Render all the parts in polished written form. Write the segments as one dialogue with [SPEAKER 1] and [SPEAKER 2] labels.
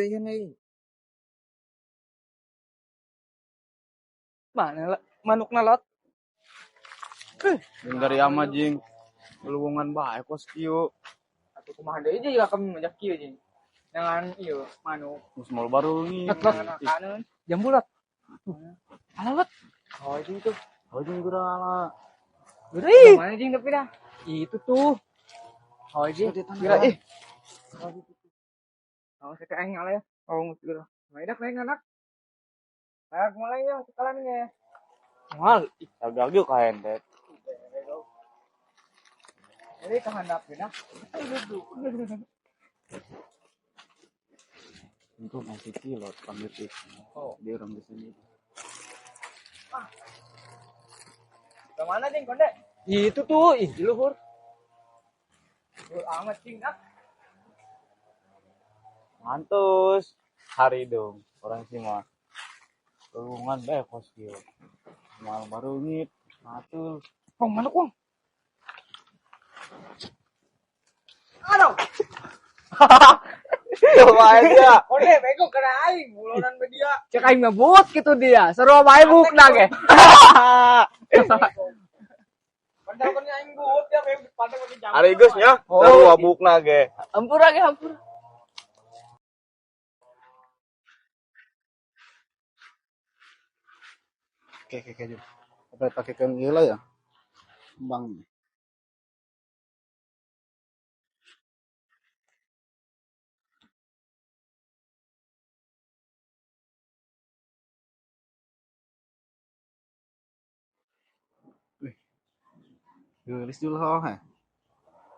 [SPEAKER 1] Leuwihan euy.
[SPEAKER 2] Mana manukna lot?
[SPEAKER 3] Jeung dari ama jing. Leuweungan bae kos kieu.
[SPEAKER 2] Atuh kumaha deui jeung kami ngajak kieu jeung. Jangan ieu manuk.
[SPEAKER 3] Geus moal bareungit.
[SPEAKER 2] Lot, lot. Jambu lot. Alah lot. Oh itu tuh.
[SPEAKER 3] Oh jeung geura ala.
[SPEAKER 2] Ih. Mana jeung tapi dah. Itu tuh. Oh jeung
[SPEAKER 3] Kira ih.
[SPEAKER 2] Oh, saya aing ngalah ya. Oh, geura. Maidak lain anak. Ayo mulai ya sekalan ya.
[SPEAKER 3] Moal agak-agak kaen teh.
[SPEAKER 2] Jadi kehandap genah.
[SPEAKER 3] Itu masih kilo panggil itu. Oh, dia orang di sini.
[SPEAKER 2] Ah. Ke mana jing konde? Itu tuh, ih di luhur. Luhur amat jing nak.
[SPEAKER 3] Mantus. Hari dong orang sih mah. Leuweungan bae kos kieu. Moal bareungit, matul.
[SPEAKER 2] Wong manuk wong. Aduh.
[SPEAKER 3] Coba aja.
[SPEAKER 2] Konde bego kena aing bulonan media. Cek aing ngebut gitu dia. Seru bae bukna ge. Padahal kan aing but ya bego pantai pakai jam.
[SPEAKER 3] Ari geus nya, sarua bukna ge.
[SPEAKER 2] Ampura ge ampura.
[SPEAKER 4] Oke, oke, oke. Apa pakai kan ieu lah ya? Kembang. Wih. Geulis dulu oh, ha.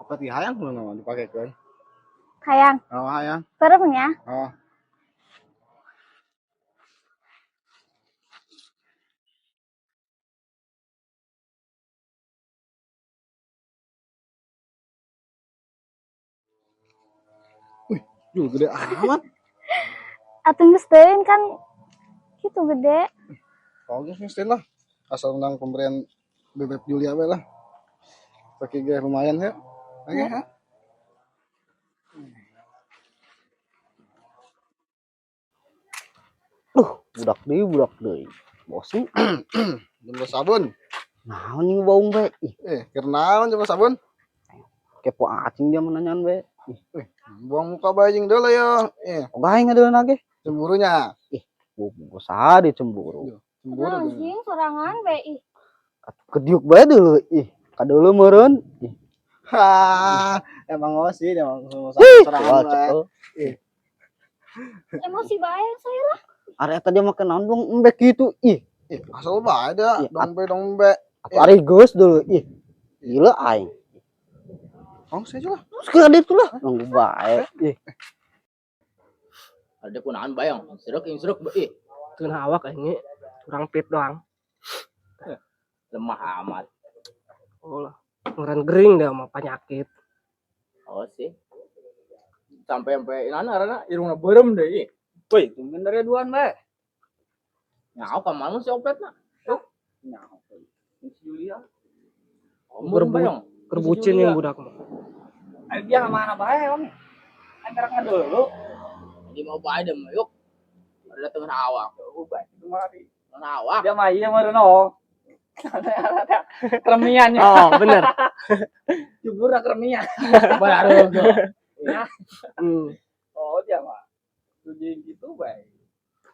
[SPEAKER 4] Apa ti hayang kudu naon dipakekeun?
[SPEAKER 5] Hayang.
[SPEAKER 4] Oh, hayang.
[SPEAKER 5] Serem ya?
[SPEAKER 4] Oh. Wih, jul gede amat.
[SPEAKER 5] Atuh geus teuing kan kitu gede.
[SPEAKER 4] Oh, geus geus lah. Asal menang pemberian Bebek Julia we lah. Pakai ge lumayan ya. Oke, ha.
[SPEAKER 6] Duh, budak deui. Bosen.
[SPEAKER 4] Jemur sabun.
[SPEAKER 6] Naon yang baung bae? Ih,
[SPEAKER 4] Keur naon jemur sabun?
[SPEAKER 6] Kepo acing dia menanyaan bae. Ih,
[SPEAKER 4] buang muka bae jeung deuleu ya.
[SPEAKER 6] Ogah aing ngadeuleu ge.
[SPEAKER 4] Cemburunya.
[SPEAKER 6] Ih, buku saha di cemburu.
[SPEAKER 4] Iya, cemburu dia.
[SPEAKER 5] Anjing sorangan bae ih.
[SPEAKER 6] Atuh kediuk bae deuleu ih. Kadeuleu meureun. Ih.
[SPEAKER 4] Ha, emang sih, emang
[SPEAKER 6] Ih,
[SPEAKER 4] sorangan
[SPEAKER 6] wah,
[SPEAKER 4] bae.
[SPEAKER 6] cekel.
[SPEAKER 4] Ih.
[SPEAKER 5] Emosi bae saya lah.
[SPEAKER 6] Ari eta dia make naon dong embek gitu ih.
[SPEAKER 4] Ih, asal bae da,
[SPEAKER 6] Ih,
[SPEAKER 4] dongbe dongbe.
[SPEAKER 6] Atuh ari geus deuleu ih. Gila aing.
[SPEAKER 4] Oh, saya juga.
[SPEAKER 6] Terus ke ditu lah, nunggu bae. Ih.
[SPEAKER 7] Ada kunaon bayang, serek ing serek ih.
[SPEAKER 2] Teu awak aing ge, kurang fit doang.
[SPEAKER 7] Lemah amat.
[SPEAKER 2] Oh lah, ngeureun gering dah mah penyakit.
[SPEAKER 7] Oh sih. Sampai-sampai nana rana irungna beureum deui ih.
[SPEAKER 3] Woi, tungguin dari duan bae.
[SPEAKER 7] Nyaho ka mana si opet na?
[SPEAKER 3] Nyaho. Si Julia.
[SPEAKER 7] Oh, bayang.
[SPEAKER 2] Kerbucin yang budak mah.
[SPEAKER 3] Ayo dia mana bae, Om? Antara ngadeuleu.
[SPEAKER 7] Di mau bae deh mah yuk. Ada tengah awak.
[SPEAKER 3] Oh, bae kemari.
[SPEAKER 7] Tengah awak.
[SPEAKER 3] Dia mah ieu meureun oh. Kremiannya.
[SPEAKER 2] Oh, bener.
[SPEAKER 3] Jubur kremian.
[SPEAKER 7] Baru.
[SPEAKER 3] Oh, dia mah. Tujuh gitu bae.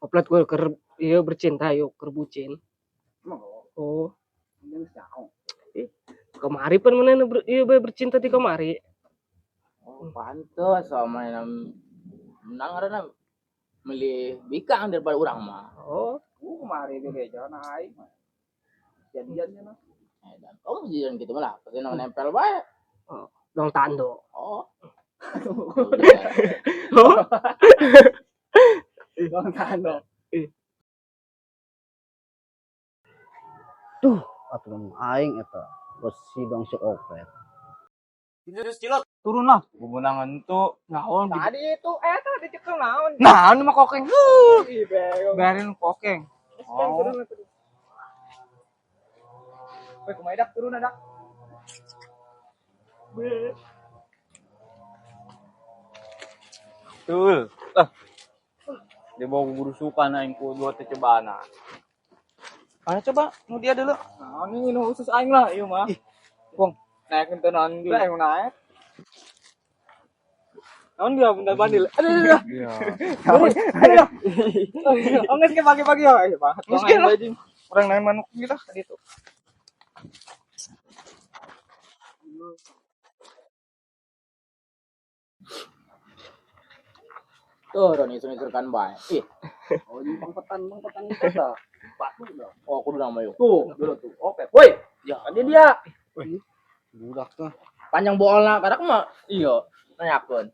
[SPEAKER 2] Oplet gue ker iya bercinta yuk kerbucin.
[SPEAKER 3] Emang
[SPEAKER 2] Oh,
[SPEAKER 3] ini nyaho.
[SPEAKER 2] kemari pan mana iya bae bercinta di kemari.
[SPEAKER 7] Oh, pantes sama yang menang karena milih bikang daripada urang mah.
[SPEAKER 2] Oh,
[SPEAKER 3] Kemari dia jalan aing mah. Jadiannya mah.
[SPEAKER 7] Dan kamu jalan gitu malah, pasti nempel bae.
[SPEAKER 2] Oh, dong tando.
[SPEAKER 7] Oh.
[SPEAKER 2] Oh.
[SPEAKER 3] Dong tando.
[SPEAKER 6] Duh, atuh aing eta. Besi dong si opet.
[SPEAKER 3] Terus cilot turun lah. Bebenangan tuh.
[SPEAKER 2] Naon
[SPEAKER 3] tadi itu tadi cekel naon.
[SPEAKER 2] Naon mah kokeng.
[SPEAKER 3] Ih, bego.
[SPEAKER 2] Biarin kokeng.
[SPEAKER 3] Oh. Weh, kumaha dak turun dak.
[SPEAKER 8] Betul. Ah.
[SPEAKER 3] Di bawah gurusukan aing ku dua teh cobaan.
[SPEAKER 2] Mana coba nu dia dulu. Nah, ini nu khusus aing lah ieu mah. Wong, naik ente naon dulu. Aing naik. Naon dia benda bandil. Aduh aduh. Iya. Aduh. Oh, geus ke pagi-pagi ya. Geus ge lah. Urang naik manuk gitu lah tadi tuh.
[SPEAKER 7] Tuh, Roni isur-isurkan bae. Ih.
[SPEAKER 4] Oh, ini pangpetan itu tah. Batu dah.
[SPEAKER 7] Oh, aku udah mau yuk.
[SPEAKER 2] Tuh, dulu tuh. Oke. Woi,
[SPEAKER 7] Ya,
[SPEAKER 2] tadi dia.
[SPEAKER 4] Wih. Budak tuh.
[SPEAKER 7] Panjang boolna karak mah. Iya, nanyakeun.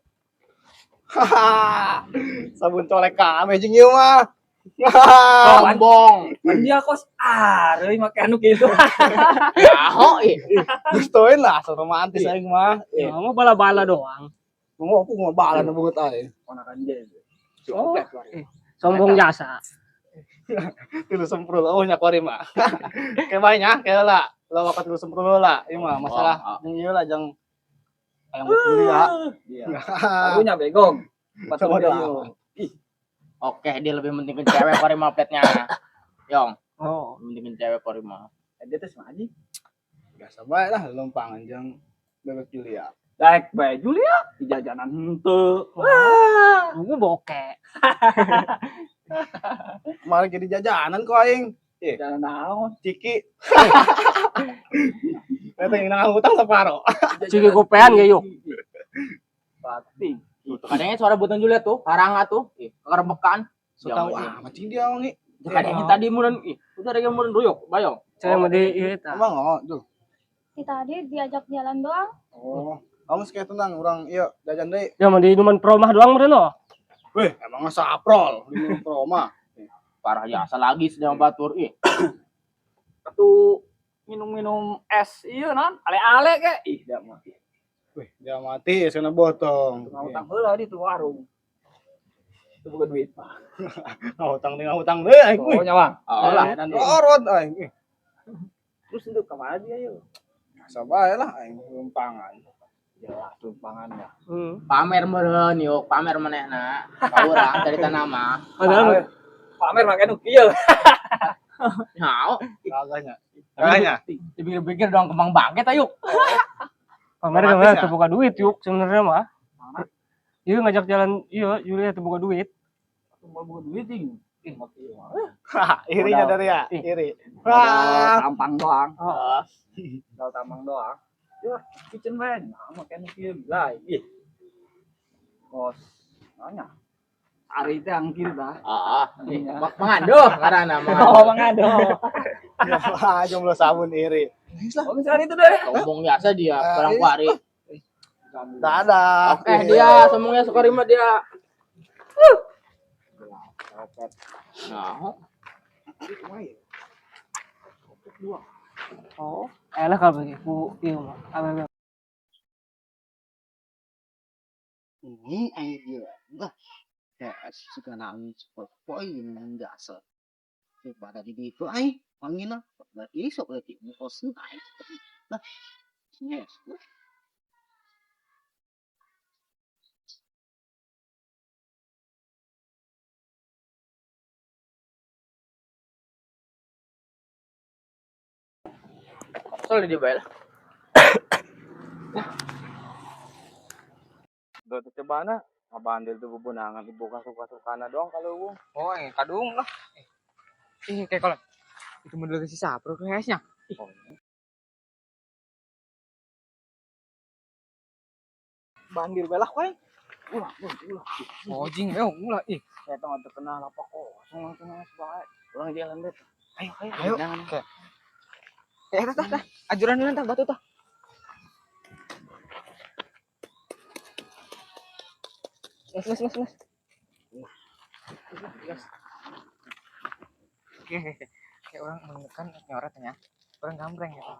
[SPEAKER 4] Hahaha. Sabun colek kame jeung ieu mah.
[SPEAKER 7] Sombong.
[SPEAKER 2] Dia kos ah, reuy make anu kitu.
[SPEAKER 7] Yaho ih.
[SPEAKER 4] Gustoin lah, so romantis aing mah.
[SPEAKER 1] Ya, mah bala-bala doang.
[SPEAKER 4] Mau aku mau bala nu beungeut aing.
[SPEAKER 2] Ponakan dia.
[SPEAKER 1] Oh, sombong jasa.
[SPEAKER 4] Tilu semprul oh nya kuari mah. Kayak banyak kayak lah. Lo wakat tilu semprul lah. Ieu mah masalah jeung ieu lah jeung ayam beli ya.
[SPEAKER 2] Iya. Akunya begong.
[SPEAKER 4] Sama dia.
[SPEAKER 7] Oke, dia lebih penting ke cewek kuari mah platnya. Yong.
[SPEAKER 1] Oh,
[SPEAKER 7] pentingin cewek kuari mah.
[SPEAKER 2] Dia tuh sama aja.
[SPEAKER 4] Biasa bae lah lompangan jeung bebek Julia.
[SPEAKER 2] Daek bae Julia di jajanan henteu.
[SPEAKER 1] Wah, nunggu bokeh.
[SPEAKER 4] Kemarin jadi jajanan kok aing.
[SPEAKER 2] Jajanan naon?
[SPEAKER 4] Ciki. Eta yang nang hutang separo.
[SPEAKER 1] Ciki gopean ge yuk.
[SPEAKER 2] Pati.
[SPEAKER 7] Kadangnya suara buatan Julia tuh, haranga tuh, ih, kerebekan.
[SPEAKER 4] So tahu amat cing dia wangi.
[SPEAKER 7] Kadangnya tadi meureun ih, udah ada yang meureun ruyuk, bayong.
[SPEAKER 1] Saya mau di ieu tah.
[SPEAKER 4] Emang oh, Jul.
[SPEAKER 5] Di tadi diajak jalan doang.
[SPEAKER 4] Oh, kamu sekali tenang, orang iya jajan deui.
[SPEAKER 1] Ya mau di minuman promah doang meureun oh.
[SPEAKER 4] Weh, emang saprol di minum proma.
[SPEAKER 7] Parah jasa lagi sedang batur ih.
[SPEAKER 2] Atuh minum-minum es ieu non, ale-ale ke. Ih, da mah.
[SPEAKER 4] Weh, dia mati sana botong.
[SPEAKER 2] Ngutang heula di tuh warung. Itu bukan duit, Pak.
[SPEAKER 4] Ngutang deui ngutang deui aing.
[SPEAKER 2] Oh, nyawa.
[SPEAKER 7] Oh lah.
[SPEAKER 4] Orot aing.
[SPEAKER 2] Terus untuk kemana dia yuk?
[SPEAKER 4] Biasa bae lah aing lumpangan.
[SPEAKER 2] Jelas tumpangannya.
[SPEAKER 7] Pamer meureun yuk, pamer manehna. Ka urang dari tanah mah.
[SPEAKER 1] Padahal
[SPEAKER 2] pamer make nu kieu.
[SPEAKER 7] Nyaho.
[SPEAKER 4] Kagaknya. Kagaknya.
[SPEAKER 7] Dipikir-pikir doang kembang bangke ta yuk.
[SPEAKER 1] Pamer
[SPEAKER 4] Romantis
[SPEAKER 1] mah
[SPEAKER 4] ya?
[SPEAKER 1] teu boga duit yuk sebenarnya mah. Iya ngajak jalan iya Julia teu boga duit.
[SPEAKER 2] Mau boga duit ding. Ih, mah kieu mah.
[SPEAKER 4] Irinya dari ya, iri.
[SPEAKER 2] Wah, tampang doang. Heeh. Modal tampang doang. Ya, kitchen man. Nah, make nu kieu lah. Ih. Bos, nanya. Ari teh angkir tah.
[SPEAKER 7] Heeh. Mangaduh karana mangaduh.
[SPEAKER 2] Oh, mangaduh.
[SPEAKER 4] Wah, jomblo sabun iri.
[SPEAKER 2] Oh, misalkan itu deh.
[SPEAKER 7] Sombong biasa dia, barang kuari.
[SPEAKER 4] Dadah.
[SPEAKER 7] Oke, dia sombongnya suka rima dia. Nah,
[SPEAKER 1] Oh, elah kalau bagi ku ieu mah. Awewe.
[SPEAKER 6] Ini aing dia. Lah. Ya, suka nang poin nang jasa. Pada di ditu aing, pangina. Berarti sok lagi mukosin aing. Lah. Yes.
[SPEAKER 7] Soalnya dia bayar.
[SPEAKER 3] Dua teh cobana, ngabandel tuh bubunangan ibu kasuk-kasukana doang kalau gua.
[SPEAKER 2] Oh, yang kadung lah. Ih, kayak kalau itu model si Sapro kayaknya. Bandil belah koy. Ulah, ulah, ulah. Oh, jing, ayo ulah ih. Saya tahu terkenal apa kosong langsung nangis bae.
[SPEAKER 3] Urang jalan deh.
[SPEAKER 2] Ayo, ayo, ayo. Oke. Eh, tah, tah. Ajuran dulu tah, batu tah. Mas, mas, mas, mas. Oke, kayak orang menemukan nyoretnya, orang gambreng gitu.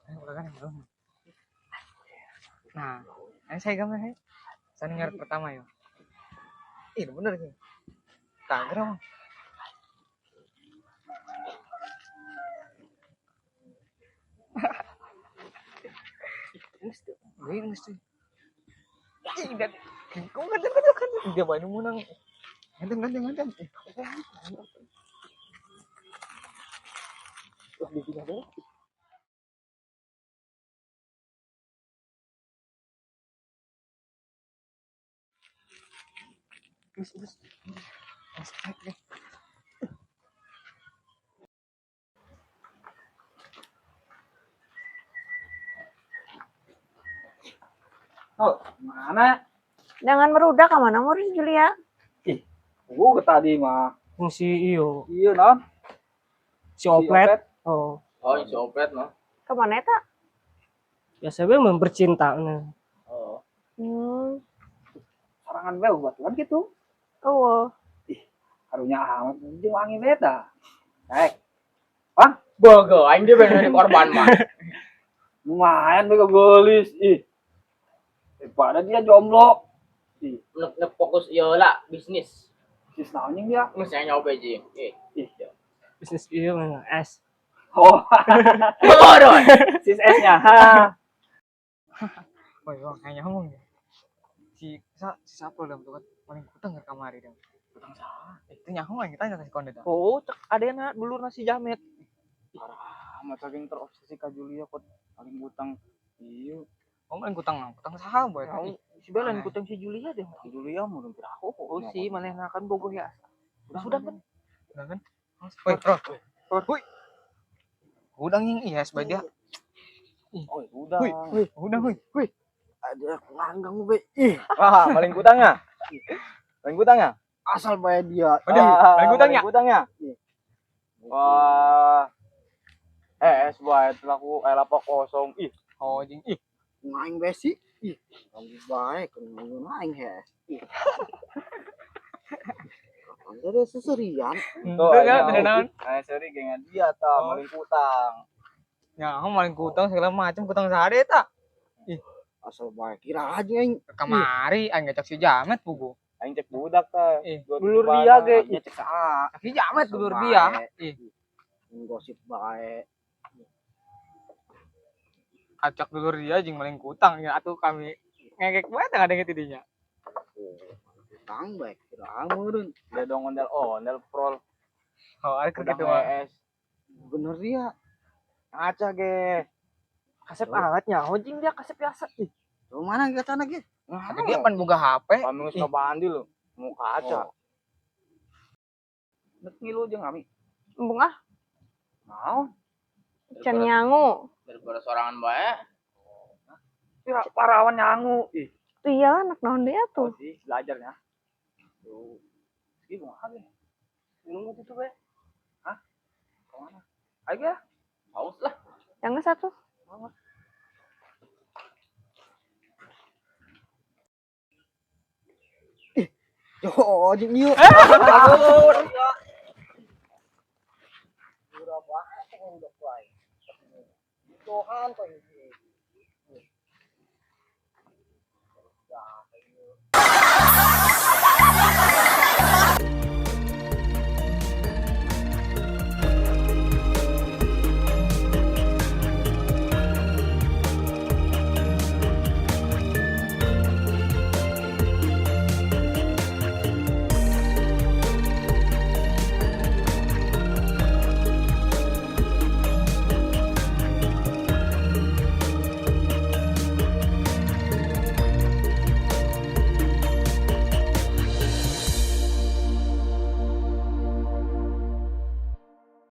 [SPEAKER 2] Ayo, orang yang belum. Nah, ini saya gambreng ya. Saya nyoret pertama yuk. Ih, bener sih. Kaget.
[SPEAKER 8] Deui geus teh. Ih, dan kau kadang kadang kadang dia bae nu meunang. Kadang kadang kadang. Wah, bibinya deh. Geus geus. Geus, geus.
[SPEAKER 2] Oh, mana?
[SPEAKER 9] Jangan merudak ka mana ngurus Julia?
[SPEAKER 2] Ih, gua tadi mah.
[SPEAKER 1] Yang si iyo,
[SPEAKER 2] Iya, non.
[SPEAKER 1] si Oplet. Oh,
[SPEAKER 7] Oh, si Oplet mah.
[SPEAKER 9] Ke mana eta?
[SPEAKER 1] biasa we mempercinta nah.
[SPEAKER 7] Oh.
[SPEAKER 9] Hmm.
[SPEAKER 2] Sorangan bae batuan gitu.
[SPEAKER 9] Oh.
[SPEAKER 2] Ih, karunya amat jeung wangi beta. Baik.
[SPEAKER 7] Bogo, aing dia bener jadi korban mah.
[SPEAKER 2] Lumayan bego gelis. Ih. Daripada dia jomblo. Ih,
[SPEAKER 7] Nek nek fokus ieu lah bisnis.
[SPEAKER 2] sis naon jeung dia?
[SPEAKER 7] Geus yang nyoba ji. Eh.
[SPEAKER 2] Ih.
[SPEAKER 1] Bisnis iyo mana S.
[SPEAKER 2] Oh,
[SPEAKER 7] Bodoh.
[SPEAKER 2] sis S-nya. Ha.
[SPEAKER 8] Woi, wah, kayaknya ngomong ya. Si sa si siapa dalam tuh kan paling kutang ke kamari dong. Kutang saha? Itu nyaho aing tanya si konde dah.
[SPEAKER 3] Oh, cek adena dulur nasi jamet. Parah, amat saking terobsesi ka Julia kok paling utang. Iya,
[SPEAKER 8] Oh, paling kutang nah, kutang saha boy.
[SPEAKER 3] Tahu si Belen
[SPEAKER 8] Aneh.
[SPEAKER 3] kutang si Julia deh.
[SPEAKER 8] Si Julia mau dong piraho.
[SPEAKER 3] Oh si manehna kan bogoh ya. Sudah kan?
[SPEAKER 8] Udah kan? Woi, bro. Woi. Udang yang iya sebagai dia.
[SPEAKER 3] Oh, udah.
[SPEAKER 8] Woi, woi, udang woi. Woi.
[SPEAKER 6] Ada aku nganggang be. Ih,
[SPEAKER 3] Wah, paling kutangnya. Paling kutangnya.
[SPEAKER 6] asal bae dia.
[SPEAKER 8] Udah, paling kutangnya.
[SPEAKER 3] Paling kutangnya. Wah. Eh, sebuah laku lapak kosong. Ih,
[SPEAKER 8] Oh, jing. Ih,
[SPEAKER 6] Ngaing be sih. Ih, kamu bae kan aing he. Ih. Anda ada seserian.
[SPEAKER 8] tuh ya, bener naon.
[SPEAKER 3] Eh, sorry gengan dia ta,
[SPEAKER 8] Oh.
[SPEAKER 3] maling kutang.
[SPEAKER 8] Ya, maling kutang segala macam kutang sare ta.
[SPEAKER 6] Asal bae kira aja aing.
[SPEAKER 8] Kamari aing ngecek si Jamet pugu.
[SPEAKER 3] Aing cek budak ta.
[SPEAKER 8] Ih,
[SPEAKER 3] Dulur dia ge.
[SPEAKER 2] Nya cek saha.
[SPEAKER 8] Si Jamet
[SPEAKER 6] Asal
[SPEAKER 8] dulur dia.
[SPEAKER 6] bae.
[SPEAKER 8] Ih,
[SPEAKER 6] Gosip bae.
[SPEAKER 8] acak dulur dia jeung maling kutang ya atuh kami ngekek banget ada gitu dinya.
[SPEAKER 6] Utang bae kira meureun.
[SPEAKER 3] Dia dong ondel ondel prol.
[SPEAKER 8] Oh, ada
[SPEAKER 3] Udang
[SPEAKER 8] gitu mah.
[SPEAKER 3] ES.
[SPEAKER 6] Bener dia.
[SPEAKER 3] Ngaca ge.
[SPEAKER 1] Kasep amat nyaho jeung dia kasep biasa. Ih,
[SPEAKER 6] Tuh mana kita lagi?
[SPEAKER 8] Tapi dia pan boga HP.
[SPEAKER 3] Kami geus bandi lho. Mau kaca.
[SPEAKER 2] Nek ngilu jeung kami.
[SPEAKER 9] Embung ah,
[SPEAKER 2] Naon?
[SPEAKER 9] can nyangu.
[SPEAKER 7] Daripada sorangan bae.
[SPEAKER 2] Ya, parawan nyangu. Ih,
[SPEAKER 9] Tuh iyalah anak naon dia
[SPEAKER 2] oh
[SPEAKER 9] tuh.
[SPEAKER 2] sih belajarnya. Tuh. Ih, kumaha ge?
[SPEAKER 1] minum itu we.
[SPEAKER 2] Hah? Kemana? Ayo ya.
[SPEAKER 7] Haus lah.
[SPEAKER 9] Jangan satu.
[SPEAKER 6] Yo, jeung ieu.
[SPEAKER 1] Tuhan tuh.